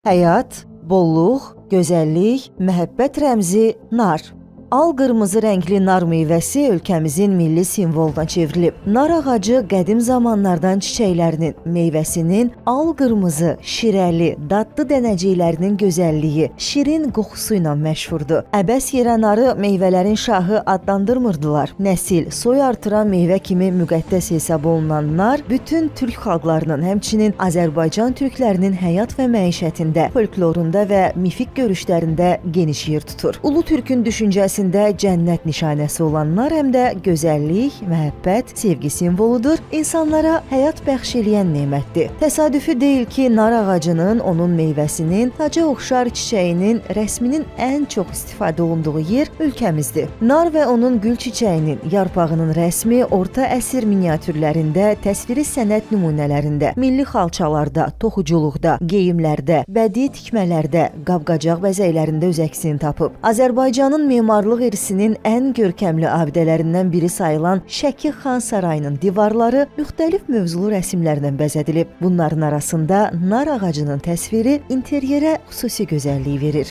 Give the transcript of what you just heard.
Həyat, bolluq, gözəllik, məhəbbət rəmzi nar. Al qırmızı rəngli nar meyvəsi ölkəmizin milli simvoluna çevrilib. Nar ağacı qədim zamanlardan çiçəklərinin, meyvəsinin al qırmızı, şirəli, dadlı dənəciklərinin gözəlliyi, şirin qoxusu ilə məşhurdur. Əbəs yerə narı meyvələrin şahı adlandırmırdılar. Nəsil, soy artıran meyvə kimi müqəddəs hesab olunan nar bütün türk xalqlarının, həmçinin Azərbaycan türklərinin həyat və məişətində, folklorunda və mifik görüşlərində geniş yer tutur. Ulu Türkün düşüncəsində cənnət nişanəsi olan nar həm də gözəllik, məhəbbət, sevgi simvoludur, insanlara həyat bəxş eləyən nemətdir. Təsadüfi deyil ki, nar ağacının, onun meyvəsinin, taca oxşar çiçəyinin rəsminin ən çox istifadə olunduğu yer ölkəmizdir. Nar və onun gül çiçəyinin, yarpağının rəsmi orta əsr miniatürlərində, təsviri sənət nümunələrində, milli xalçalarda, toxuculuqda, geyimlərdə, bədii tikmələrdə, qab-qacaq bəzəklərində öz əksini tapıb. Azərbaycanın memarlıq irsinin ən görkəmli abidələrindən biri sayılan Şəki Xan Sarayının divarları müxtəlif mövzulu rəsmlərlə bəzədilib. Bunların arasında nar ağacının təsviri interyerə xüsusi gözəllik verir.